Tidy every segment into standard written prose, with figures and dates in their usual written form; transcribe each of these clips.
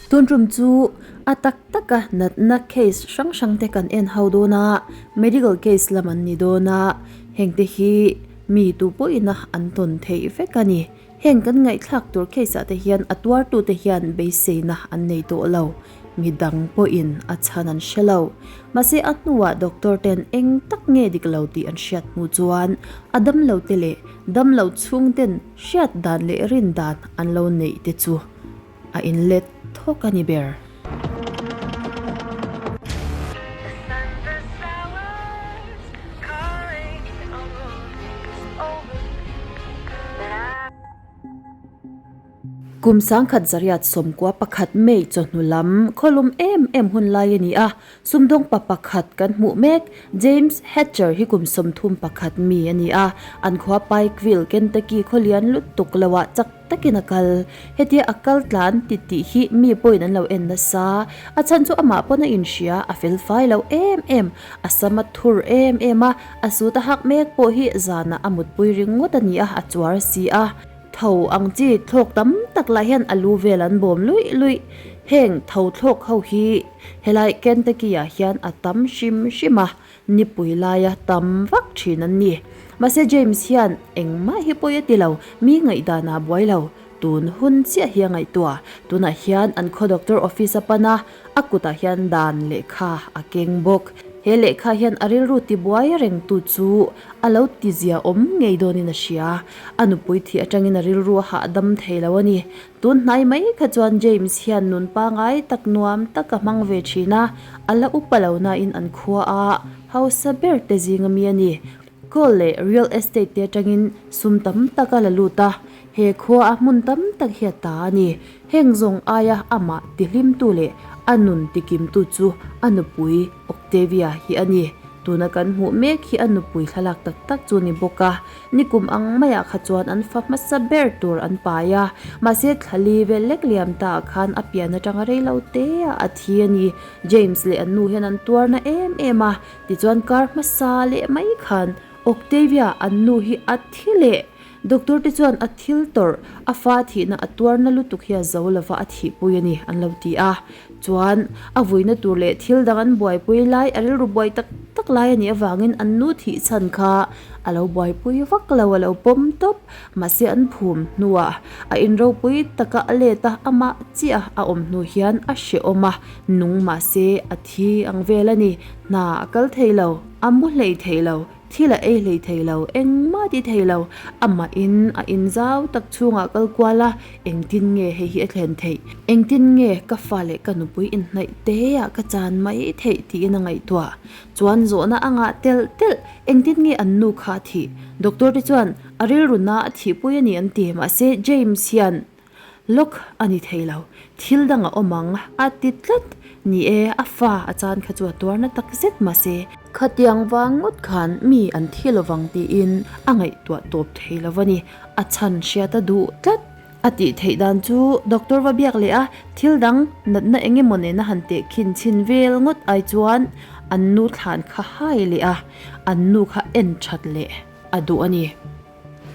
Tun tum chu a tak taka natna case hrang hrang te kan en ho dawn a, medical case lam an ni dawn a, heng te hi mi tu pawhin a an tawn theih vek a ni. Heng kan ngaihthlak tur case ah te hian a tuartu te hian beiseina an nei tawh lo, mi dang pawhin a chhan an hre lo. Mahse a hnuah doctor ten eng tak nge dik lo tih an hriat hnu chuan a damlo te leh damlo chhung ten hriat dan leh rin dan an lo neih te chu a inlet thawk a ni ber. Kum sangkhat zariat sawmkua pakhat May chawhnu lam khawlum em em hun lai a ni a, sumdawng pa pakhat kan hmuh mek. James Hatcher hi kum 31 mi a ni a, an khua Pikeville, Kentucky khawlian lutuk loah chak takin a kal. Hetia a kal tlan ti tih hi mi pawhin an lo en nasa. A chhan chu amah pawn a inhria, a fel fai lo em em. A sam a thur em em a, a suit a hak mek pawh hi zanah a mutpui ringawt a ni a, a chuar si a. Tho ang chi thlawk tam tak lah hian a lu vel an bawm luih luih. Heng tho thlawk ho hi helai Kentucky ah hian a tam hrim hrim a. Nipui laia tam vak thin an ni. Mahse James hian engmah hi pawi a ti lo, mi ngaihdan ah buai lo. Tun hun chiah hi a ngaihtuah. Tunah hian an khaw doctor office a pan a, a kutah hian dan lehkha a keng bawk. He lehkha hian a rilru tibuai rengtu chu a lo tizia awm ngei dawnin a hria. A nupui thih atangin a rilru a hahdam thei lo a ni. Tun hnai mai kha chuan James hian nun pangai tak nuam tak a hmang ve thin a, a la upa lo nain an khua a hausa ber te zing ami a ni. Gold leh real estate te atangin sum tam tak a la lut a, he khua a hmun tam tak hi a ta a ni. Heng zawng aia amah tihlimtu leh a nun tikimtu chu a nupui Octavia hi a ni. Tuna kan hmuh mek hi a nupui thlalak tak tak chu ni bawk a. Nikum ang maiah kha chuan an fa hmasa ber tur an pai a, mahse thlali vel lek liam ta ah khan a pian atanga rei lo te ah a thi a ni. James leh an nu hian an tuar na em em a, tichuan kar hmasa leh mai khan Octavia an nu hi a thi leh. Doctor te chuan a thil tawrh, a fa thihna a tuar na lutuk hi a zo lova a thihpui a ni an lo ti a. Chuan a vuina tur leh thil dang an buaipui lai, a rilru buai tak tak lai a nih avangin an nu thih chhan kha a lo buaipui vak lo, a lo pawm tawp. Mahse an phum hnuah a inropui taka a let a, amah chiah a awm hnu hian a hrehawm a, nung mahse a thi ang vel a ni. Hna a kal thei lo, a mu hlei thei lo. Thil a ei hlei thei lo, engmah ti thei lo. Amahin a in zau tak chhungah kal kual a, engtin nge hei hi a thlen theih? Engtin nge ka fa leh ka nupui inhnaih teah ka chan mai theih tiin a ngaihtuah. Chuan zawhna a ngah telh telh, engtin nge an nu kha a thih? Doctor te chuan a rilru na a thihpui a ni an ti, mahse James hian Lawk a ni thei lo, thil dang a awm ang a ti tlat. Ni e, a fa a chan kha chu a tuarna tak zet mahse. Khatiang vang ngawt khan mi an thi lovang tiin a ngaihtuah tawp thei lo a ni. A chhan hriat a duh tlat. A tih theih dan chu doctor va biak leh a, thil dang natna eng emaw nena han teh khin chhin vel ngawt ai chuan an nu thlan kha hai leh a, an nu kha en that leh a duh a ni.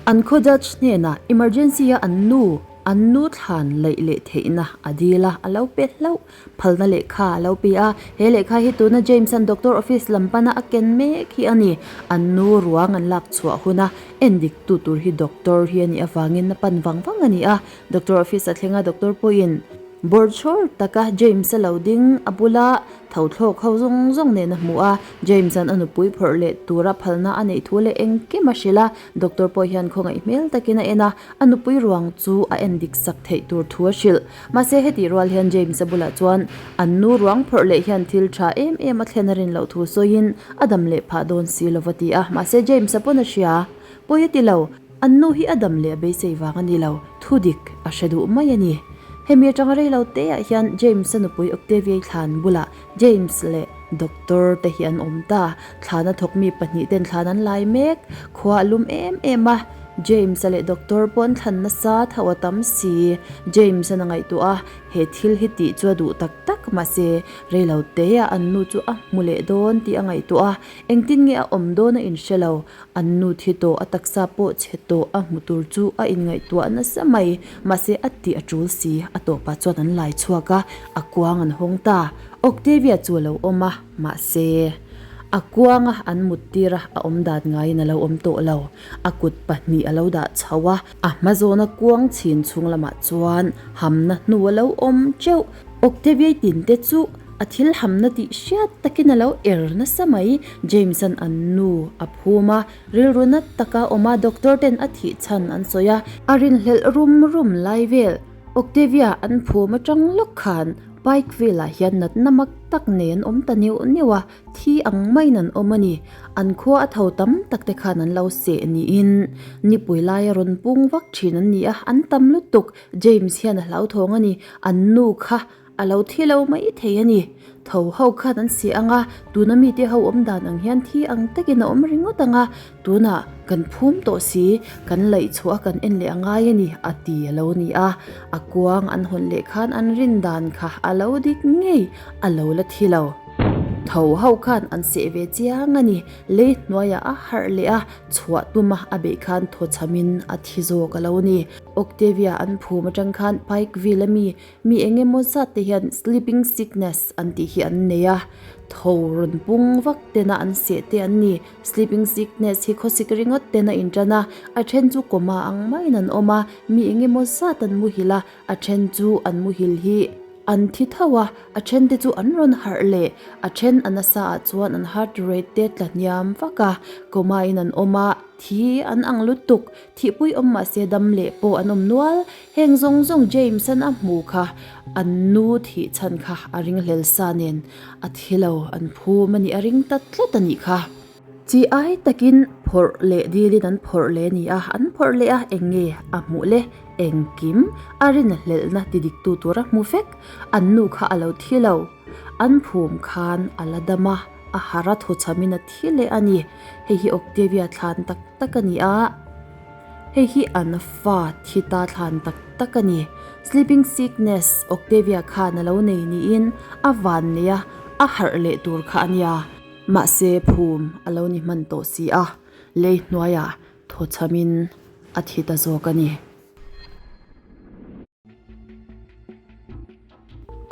An khaw judge hnenah emergency a an nu, an nu thlan laih leh theihna a dil a, a lo pe hlauh. Phalna lehkha a lo pe a, he lehkha hi tuna James-a'n doctor office lam pana a ken mek hi a ni. An nu ruang an lak chhuah huna endik tu tur hi doctor hi a nih avangin a pan vang vang a ni a. Doctor office a thleng a, doctor pawhin Bawrchhawr taka James-a lo ding a bula tho thlawk ho zawng zawng nen a hmu a, James-a'n a nupui phawrh leh tura phalna a neih thu leh engkim a hrilh a, doctor pawh hian khawngaih hmel takin a en a, a nupui ruang chu a en dik sak theih tur thu a hrilh. Mahse hetih rual hian James-a bulah chuan an nu ruang phawrh leh hian thil tha em em a thlen a rin loh thu sawiin a dam leh phah dawn si lo va ti a, mahse James-a pawn a hria. Pawi a ti lo. An nu hi a dam leh a beisei vang a ni lo, thu dik a hre duh mai a ni. Hemi atanga rei lo te ah hian James-a nupui Octavia-i thlan bulah James leh Doctor te hi an awm ta. Thlan a thawk mi pahnih ten thlan an lai mek. Khua a lum em em a. James-a leh doctor pawh an thlan nasa tho a tam si. James-a'n a ngaihtuah a, he thil hi tih chu a duh tak tak mahse reilo teah an nu chu a hmu leh dawn tih a ngaihtuah a, engtin nge a awm dawn a inhre lo. An nu thi tawh a taksa pawh chhe tawh a hmu tur chu a inngaihtuah nasa mai mahse a tih a tul si. A tawpah chuan an lai chhuak a, a kuang an hawng ta. Octavia chu a lo awm a, mahse a kuanga an mut tir a, a awm dan ngaiin a lo awm tawh lo. A kut pahnih a lo dah chho a, a hma zawna kuang chhin chhung lamah chuan hamna hnu a lo awm teuh. Octavia tin te chu a thil hamna tih hriat takin a lo er nasa mai. James-a'n an nu a phum a, rilru nat taka awm a doctor ten a thih chhan an sawi a. A rinhlelh rum rum lai vel Octavia an phum atang lawk khan Pikeville-ah hian natna mak tak nei an awm ta neuh neuh a, thi ang maiin an awm a ni. An khua a tho tam tak te khan an lo seh niin nipui laia rawn pung vak thin an ni a, an tam lutuk. James hian a hlauthawng a ni, an nu kha a lo thi lo mai thei a ni. Tho ho khan an si ang a, tuna mite ho awm dan ang hian thi ang takin a awm ringawt ang a, tunah kan phum tawh si, kan laih chhuah a kan en leh a ngai a ni, a ti a lo ni a. A kuang an hawn leh khan an rin dan kha a lo dik ngei, a lo la thi lo. Tho ho khan an seh ve chiang a ni, lei hnuaiah a harh leh a, chhuah tuma a beih khan thaw chhamin a thi zawk a lo ni. Octavia an phum atang khan Pikeville a mi, mi eng emaw zat te hian sleeping sickness an tih hi an nei a, tho rawn pung vak tena an seh te an ni. Sleeping sickness hi khawsik ringawt ten a intan a, a then chu coma ang maiin an awm a, mi eng emaw zat an muhil a, a then chu an muhil hi an thi tho a, a then te chu an rawn harh leh, a then a nasa ah chuan an heart rate te tla hniam vak a, coma in an awm a, thi an ang lutuk. Thihpui awm mahse dam leh pawh an awm nual. Heng zawng zawng James-a'n a hmu kha an nu thih chhan kha a ringhlel sa nen a thi lo an phum a nih a ring ta tlat a nih kha. Chi ai takin phawrh leh dilin an phawrh leh a ni a, an phawrh leh a eng nge a hmuh le engkim a rinhlelhna ti diktu tur a hmu vek. An nu kha a lo thi lo. An phum khan a la dam a, a harh a thuchhamin a thi leh a ni. Hei hi Octavia thlan tak tak a ni a, hei hi an fa thi ta thlan tak tak a ni. Sleeping sickness Octavia khan a lo nei niin a van nei a, a harh leh tur kha a nia. Mahse phum a lo ni hman tawh si a, lei hnuaiah thawchhamin a thi ta zawk a ni.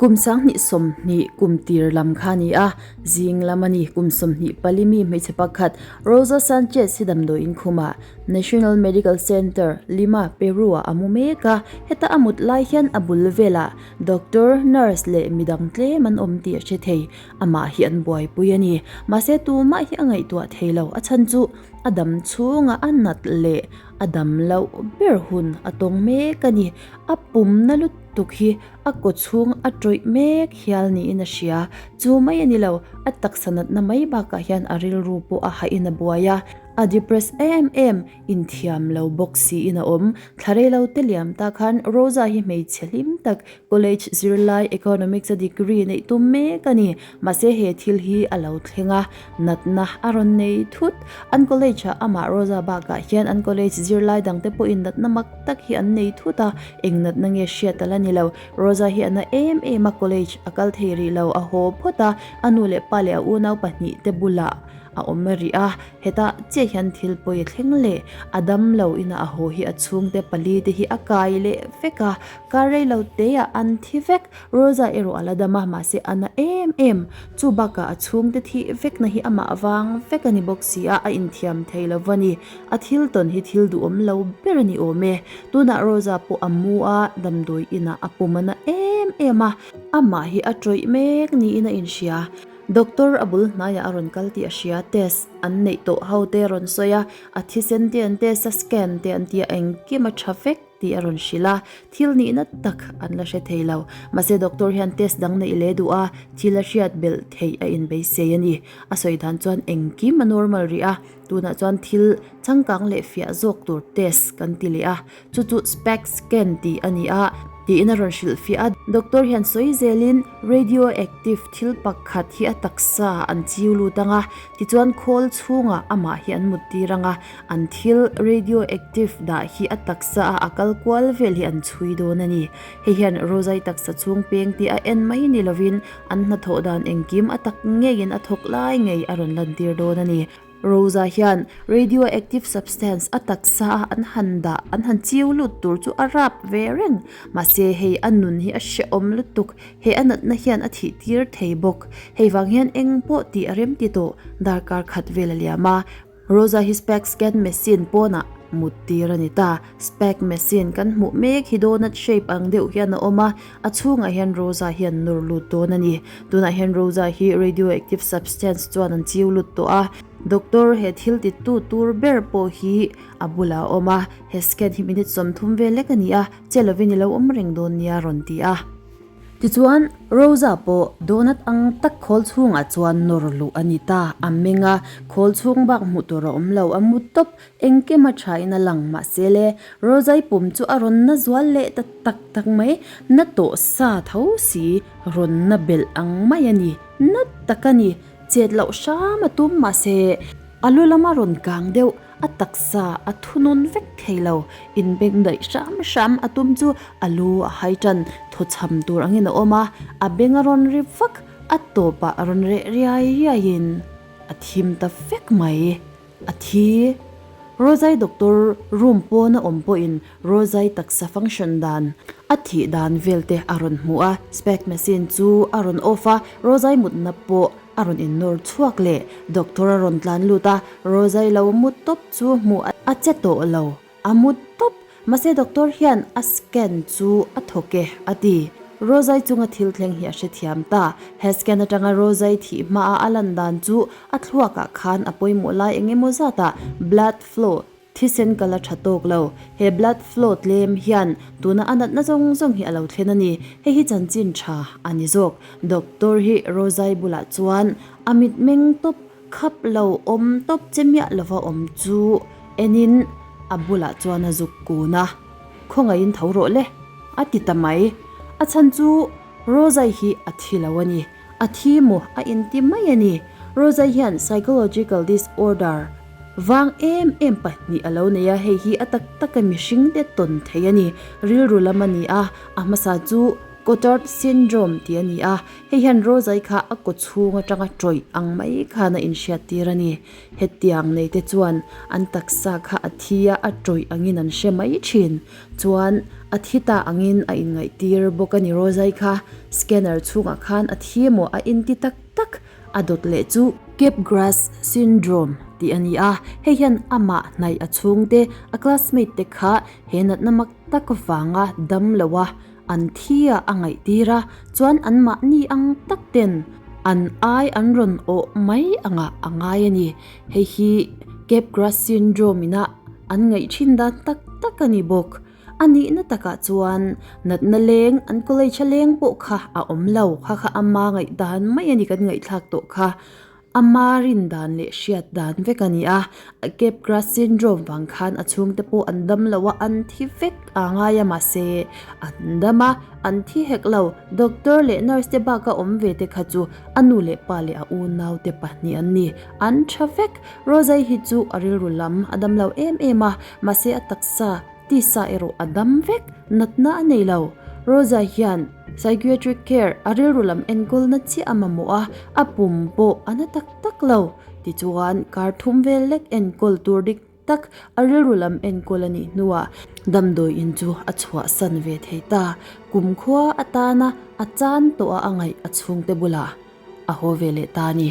Kum 2020 kum tir lam kha a ni a, zing lam a ni. Kum 24 mi hmeichhe pakhat Rosa Sanchez hi damdawi inkhumah National Medical Center, Lima, Peru-ah a mu mek a. Heta a mut lai hian a bul velah doctor, nurse leh midang tlem an awm tih a hre thei. Amah hi an buaipui a ni. Mahse tumah hi a ngaihtuah thei lo. A chhan chu a dam chhungah a nat leh A dam loh ber hun a tawng mek a ni. A pumna lutuk hi a kaw chhung a tawih mek hial niin a hria. Chu mai a ni lo, a taksa natna mai bakah hian a rilru pawh a hahin a buai a. A depress em em, inthiam lo bawk siin a awm. Thla rei lo te liam ta khan Rosa hi hmeichhe hlim tak, college zirlai economics a degree neih tum mek a ni. Mahse he thil hi a lo thleng a, natna a rawn nei thut. An college ah amah Rosa bakah hian an college zirlai dangte pawhin natna mak tak hi an nei thut a, eng natna nge hriat a la ni lo. Rosa hi a na em em a, college a kal thei rih lo, a haw phawt a, a nu leh pa leh a unau pahnihte bulah a awm rih a, hetah chiah hian thil pawi a thleng leh a dam lo ina a haw hi a chhungte pali te hi a kai leh vek a, kar rei lo teah an thi vek. Rosa erawh a la dam a, mahse a na em em. Chu bakah a chhungte thih vekna hi amah vang vek a ni bawk si a, a inthiam thei lo va ni. A thil tawn hi thil duhawm lo ber a ni awm e. Tunah Rosa pawh a mu a, damdawi inah a pum a na em em a, amah hi a tawih mek niin a inhria. Doctor a bul hnaiah a rawn kal tih a hria, test an neih tawh ho te a rawn sawi a, a thisen te an test a, scan te an ti a, engkim a tha vek. tih a rawn hrilh a, thil nihna tak an la hre thei lo. Mahse doctor hian test dang neih leh duh a, thil a hriat belh theih a inbeisei a ni. A sawi dan chuan engkim a normal rih a, tunah chuan thil changkang leh fiah zawk tur test kan ti leh a, chu chu spec scan tih a ni a. Tiin a rawn hrilhfiah a. Doctor hian sawi zelin radioactive thil pakhat hi a taksa an chiu lut ang a, tichuan khawl chhungah amah hi an mut tir ang a, an thil radioactive dah hi a taksa a a kal kual vel hi an chhui dawn a ni. Hei hian Rozai taksa chhung peng tih a en mai ni lovin an hnathawh dan engkim a tak ngeiin a thawk lai ngei a rawn lantir dawn a ni. Rosa hian radioactive substance a taksa a an han dah an han chiu lut tur chu a rap ve reng. Mahse hei a nun hi a hrehawm lutuk, he a natna hian a thih tir thei bawk. Hei vang hian eng pawh tih a rem ti tawh, darkar khat vel a liam a. Rosa hi spec scan machine pawnah mut tir a ni ta. Spec machine kan hmuh mek hi donut shape ang deuh hian a awm a, a chhungah hian Rosa hian nawr lut dawn a ni. Tunah hian Rosa hi radioactive substance chuan an chiu lut tawh a, doctor he thil titu tur ber pawh hi a bulah a awm a, he scan hi minute 30 vel lek a ni a, che lovin i lo awm reng dawn nia a rawn ti a. Tichuan, Rosa pawh donut ang tak khawl chhungah chuan nawr luh a ni ta, a meng a, khawl chhung bak hmuh tur a awm lo, a mu tawp, Engkim a tha in a lang mahse le, Rozai pum chu a rawn na zual leh ta tak tak mai, na tawh sa tho si rawn na belh ang mai a ni, na tak a ni, chet loh hram a tum mahse a lu lama rawn kang deuh, a taksa a thunun vek thei lo, inbeng daih hram hram a tum chu a lu a hai tan, thawchham tur angin a awm a, a beng a rawn ri vak, a tawpah a rawn reh riai riaiin a thim ta vek mai. A thi. Rozai doctor room pawna awm pawhin Rozai taksa function dan, a thih dan vel te a rawn hmu a, spec machine chu a rawn off a, Rozai mutna pawh a rawn innawr chhuak leh. Doctor a rawn tlan lut a, Rozai lo mut tawp chu hmuh a che tawh lo. A mut tawp, mahse doctor hian a scan chu a thawk e, a ti. Rozai chunga thil thleng hi a hrethiam ta. He scan atanga Rozai thih hmaa a lan dan chu a thluakah khan a pawimawh lai eng emaw zatah blood flow, thisen kal a tha tawk lo. He blood flow tlem hian tuna a natna zawng zawng hi a lo thlen a ni. Hei hi chanchin tha a ni zawk. Doctor hi Rozai bulah chuan a mitmeng tawp Khap lo awm tawp che miah lova awm chu enin a bulah chuan a zuk kun a, Khawngaihin tho rawh le, a ti ta mai. A chhan chu Rozai hi a thi lo a ni, a thi maw a inti mai a ni. Rozai hian psychological disorder vang em em pahnih a lo nei a, hei hi a tak taka mihring te tawn thei a ni, rilru lam a ni a, a hmasa chu Cotard syndrome tih a ni a, Hei hian Rozai kha a kaw chhung atanga tawih ang mai khan a inhriat tir a ni. Hetiang nei te chuan an taksa kha a thi a, a tawih angin an hre mai thin. Chuan a thi ta angin a inngaihtir bawk a ni Rozai kha. Scanner chhungah khan a thi emaw a inti tak tak a dawt leh chu. Capgras syndrome tih a ni a, hei hian amah hnaih a chhungte, a classmate te kha he natna mak tak vanga dam lo a An thi a a ngaihtir a, chuan anmahni ang tak ten an ai an rawn awh mai angah a ngai a ni. Hei hi Capgras syndrome ina an ngaih thin dan tak tak a ni bawk. A nihna takah chuan natna leng an college a leng pawh kha a awm lo, kha kha ama ngaihdan mai a ni kan ngaihthlak tawh kha. Ama rin dan leh hriat dan vek a ni a, a Capgras syndrome vang khan a chhungte pawh an dam lo a, an thi vek a ngai a mahse an dam a, an thi hek lo. Doctor leh nurse te baka awm ve te kha chu a nu leh pa leh a unau te pahnih an ni. An tha vek. Rozai hi chu a rilru lam a dam lo em em a, mahse a taksa Tisa erawh a dam vek, natna a nei lo. Rosa hian psychiatric care a rilru lam enkawlna chiah a mamawh a, a pum pawh a na tak tak lo. Tichuan, kar thum vel lek enkawl tur dik tak a rilru lam enkawl a nih hnuah damdawi in chu a chhuahsan ve thei ta. Kumkhua atana a chan tawh a a ngaih a chhungte bulah a haw ve leh ta a ni.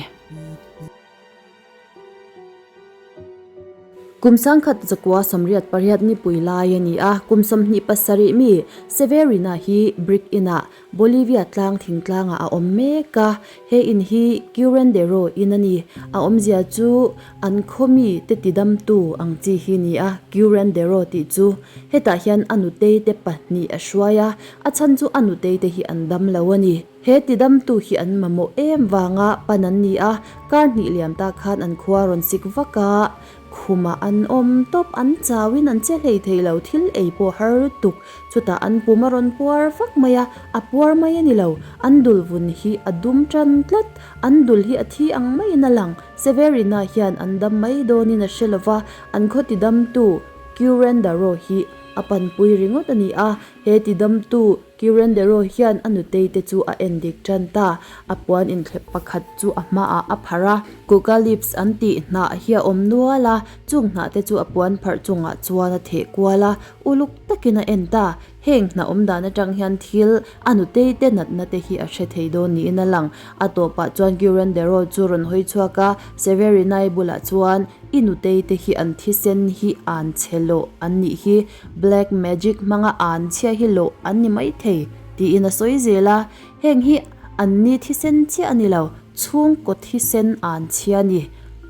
Kum sangkhat zakua 88 nipui lai a ni a, kum 27 mi Severina hi Brick Inn-ah Bolivia tlang thingtlangah a awm mek a, he in hi Curandero Inn a ni. A awmzia chu an khaw mi te tidamtu ang chi hi ni a, Curandero tih chu. Hetah hian a nutei te pahnih a hruai a, a chhan chu a nutei te hi an dam lo a ni. He tidamtu hi an mamawh em vanga pan an ni a, kar hnih liam ta khan an khua rawn sik vak a, Khumah an awm tawp, an chauin an che hlei thei lo, thil ei pawh har lutuk. Chutah an pum a rawn puar vak mai a, a puar mai a ni lo, an dul vun hi a dum tan tlat, an dul hi a thi ang maiin a lang. Severina hian an dam mai dawnin a hre lo va, an khaw tidamtu Curendaro hi a panpui ringawt a ni a, he tidamtu Curendaro hian a nutei te chu a en dik tan ta, a puan inthlep pakhat chu a hmaah a pharh a, Kuka leaves an tih hnah hi a awm nual a, chung hnah te chu a puan pharh chungah chuan a theh kual a, uluk takin a en ta. Heng hnah awm dan atang hian thil a nutei te natna te hi a hre thei dawn niin a lang. A tawpah chuan Curendero chu rawn hawi chhuak a, Severinai bulah chuan I nutei te hi an thisen hi an chhe loh an nih hi, Black magic hmanga an chhia hi loh an ni maithei, tiin a sawi zel a. Heng hi an ni thisen chiah a ni lo, chhungkaw thisen an chhia a ni,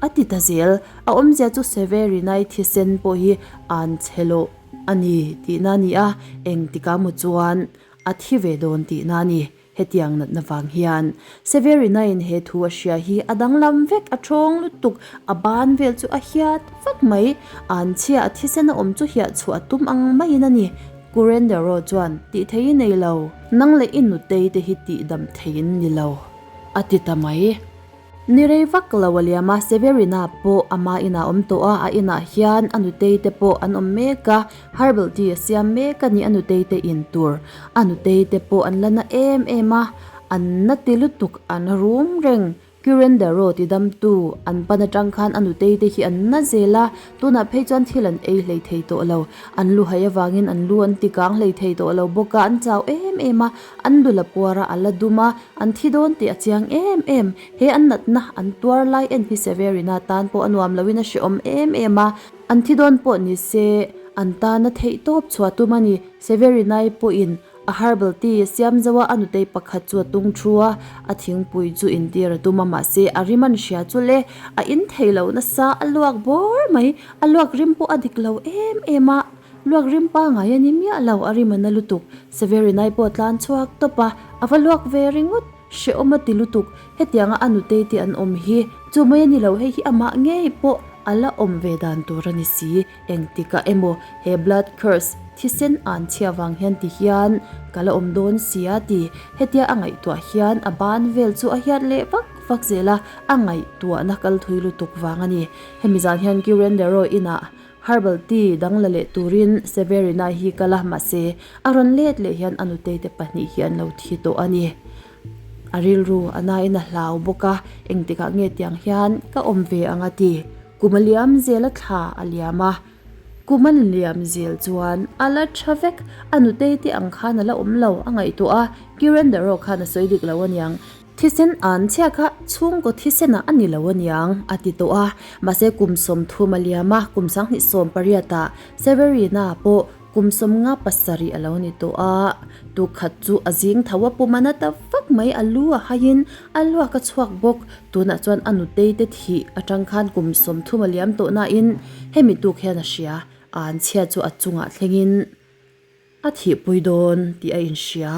a ti ta zel. A awmzia chu Severinai thisen pawh hi an chhe loh a ni tihna a ni a, engtikah maw chuan a thi ve dawn tihna a ni. Hetiang natna vang hian Severina-in he thu a hria hi a danglam vek, a thawng lutuk, a ban vel chu a hiat vak mai. An chhia a thisen a awm chu hiah chhuah a tum ang maiin a ni. Curendero chuan tih thei i nei lo, nang leh i nutei te hi tih dam theiin ni lo, a ti ta mai. Ni rei vak lo a liam a, Severina pawh ama inah a awm tawh a, a inah hian a nutei te pawh an awm mek a, herbal tea a siam mek a ni a nutei te in tur. A nutei te pawh an la na em em a, an na ti lutuk an rum reng. Curendaro ti damtu an pan atang khan a nutei te hi an na zel a, tunah phei chuan thil an ei hlei thei tawh lo. An lu hai avangin an lu an ti kang hlei thei tawh lo bawk a, an chau em em a, an dul a puar a, a la dum a, an thi dawn tih a chiang em em. He an natna an tuar lai en hi Severina tan pawh a nuam loin a hrehawm em em a, an thi dawn pawh ni se an tana theih tawp chhuah tum a ni. Severinai pawhin a herbal tea siam zo a, a nutei pakhat chu a tung thu a, a thingpui chu intir a tum a, mahse a rim an hria chu le, a in thei lo nasa, a luak bawr mai, a luak rim pawh a dik lo em em a. Luak rim pangai a ni miah lo, a rim a na lutuk. Severinai pawh a tlan chhuak tawp a, a va luak ve ringawt. Hrehawm a ti lutuk, hetianga a nutei te an awm hi chu mai a ni lo, hei hi amah ngei pawh a la awm ve dan tur a ni si. Engtikah emaw he blood curse thisen an chhia vang hian ti hian ka la awm dawn si a ti. Hetia a ngaihtuah hian a ban vel chu a hiat leh vak vak zel a, a ngaihtuahna kal thui lutuk vang a ni. Hemi zan hian Curendero inah Herbal tea dang la leh turin Severina hi kal a, mahse a rawn let leh hian a nutei te pahnih hi an lo thi tawh a ni. A rilru a nain a hlau bawk a, engtikah nge tiang hian ka awm ve ang a ti. Kum a liam zel a thla a liam a, kum a liam zel chuan a la tha vek, a nutei te ang khan a la awm lo a ngaihtuah a, Kirendero khan a sawi dik lo aniang. Thisen an chhia kha chhungkaw thisenah a ni lo aniang, a ti tawh a. Mahse kum 30 a liam a, kum 28 ah Severina pawh kum 57 a lo ni tawh a. Tukhat chu a zing tho a pum a na ta vak mai, a lu a haiin a luak a chhuak bawk. Tunah chuan a nutei te thih atang khan kum 30 a liam tawh nain hemi tuk hian a hria, an chhia chu a chungah thlengin. A thihpui dawn tih a inhria.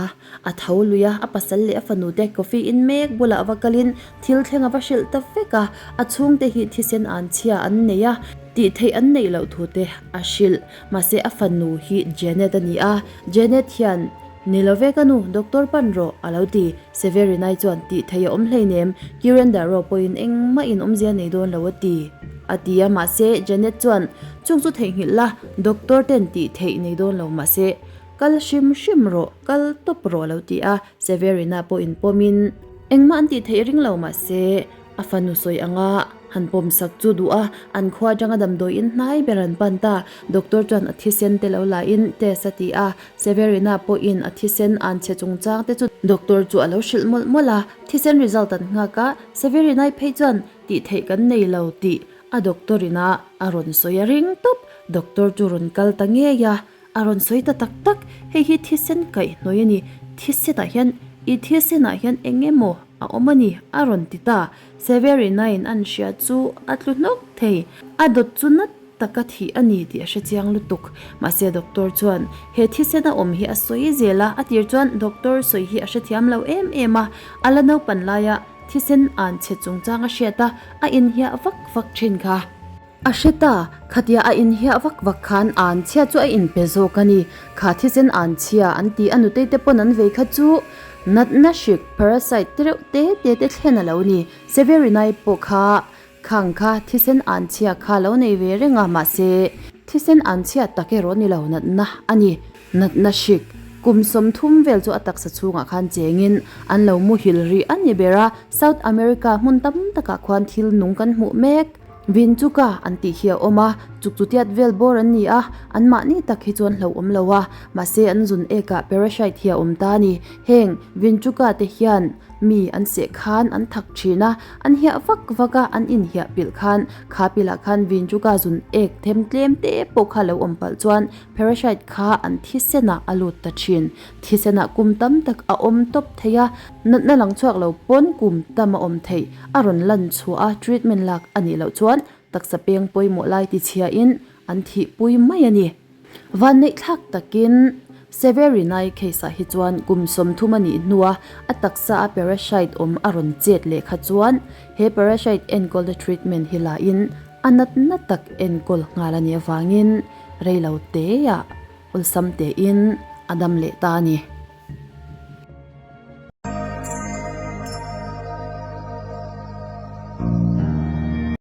A tho lui a, a pasal leh a fanu te coffee in mek bulah va kalin thil thleng a va hrilh ta vek a. A chhungte hi thisen an chhia an nei a, tih theih an neih loh thu te a hrilh. Mahse a fanu hi Janet a ni a, Janet hian, Ni lo ve ka nu, doctor pan rawh, a lo ti. Severinai chuan tih theih a awm hleinem, Kirendaro pawhin engmah in awmzia nei dawn lo a ti, a ti a. Mahse Janet chuan, Chung chu theihnghilh la, doctor ten tih theih nei dawn lo mahse kal hrim hrim rawh, kal tawp rawh a lo ti a. Severina pawhin pawmin engmah an tih theih ring lo mahse a fanu sawi anga han pawm sak chu duh a, an khua atanga damdawi in hnai ber an pan ta. Doctor chuan a thisen te lo la in test a ti a, Severina pawhin a thisen an chhe chungchang te chu doctor chu a lo hrilh mawlh mawlh a, thisen result an nghak a, Severinai phei chuan tih theih kan nei lo tih A doctor ina a rawn sawi a ring tawp, doctor chu rawn kal ta ngei a, a rawn sawi ta tak tak, hei hi thisen kaihhnawih a ni, thisenah hian i thisenah hian eng emaw a awm a ni a rawn ti ta, Severina-in an hria chu a tlu hnawk thei, a dawt chu nat taka thih a ni tih a hre chiang lutuk, mahse doctor chuan he thisen a awm hi a sawi zel a, a tir chuan doctor sawi hi a hrethiam lo em em a, a la naupan laia. Thisen an chhe chungchang a hriat a, a inhiah vak vak thin kha. A hre ta, khatia a inhiah vak vak khan an chhia chu a inpe zawk a ni. Kha thisen an chhia an ti a nutei te pawn an vei kha chu natna hrik, parasite, te reuh te te te thlen a lo ni. Severinai pawh kha khang kha thisen an chhia kha lo nei ve reng a, mahse thisen an chhia tak erawh ni lo natna a ni. Natna hrik, kum 30 vel chu a taksa chhungah khan chengin an lo muhil rih a ni ber a, South America hmun tam takah khuan thil nung kan hmuh mek. Vinchuka an tih hi a awm a, chuk chu tiat vel bawr an ni a, anmahni tak hi chuan hlo awm lo a, mahse an zun ekah parasite hi a awm ta a ni. Heng Vinchuka te hian mi an seh khan an thak thin a, an hiah vak vak a, an inhiah pilh khan kha pilah khan Vinchuka zun ek them tlem te pawh kha lo awm palh chuan Parasite kha an thisenah a lut ta thin. Thisenah kum tam tak a awm tawp thei a, natna lang chhuak lo pawn kum tam a awm theih. A rawn lan chhuah a, treatment lak a nih loh chuan taksa peng pawimawh lai tichhiain an thihpui mai a ni. Vanneihthlak takin Severinai case ah hi chuan kum 30 a nih hnua a taksa a parasite awm a rawn chet leh kha chuan he parasite enkawlna treatment hi la in a natna tak enkawl nghal a nih avangin rei lo teah awlsam tein a dam leh ta a ni.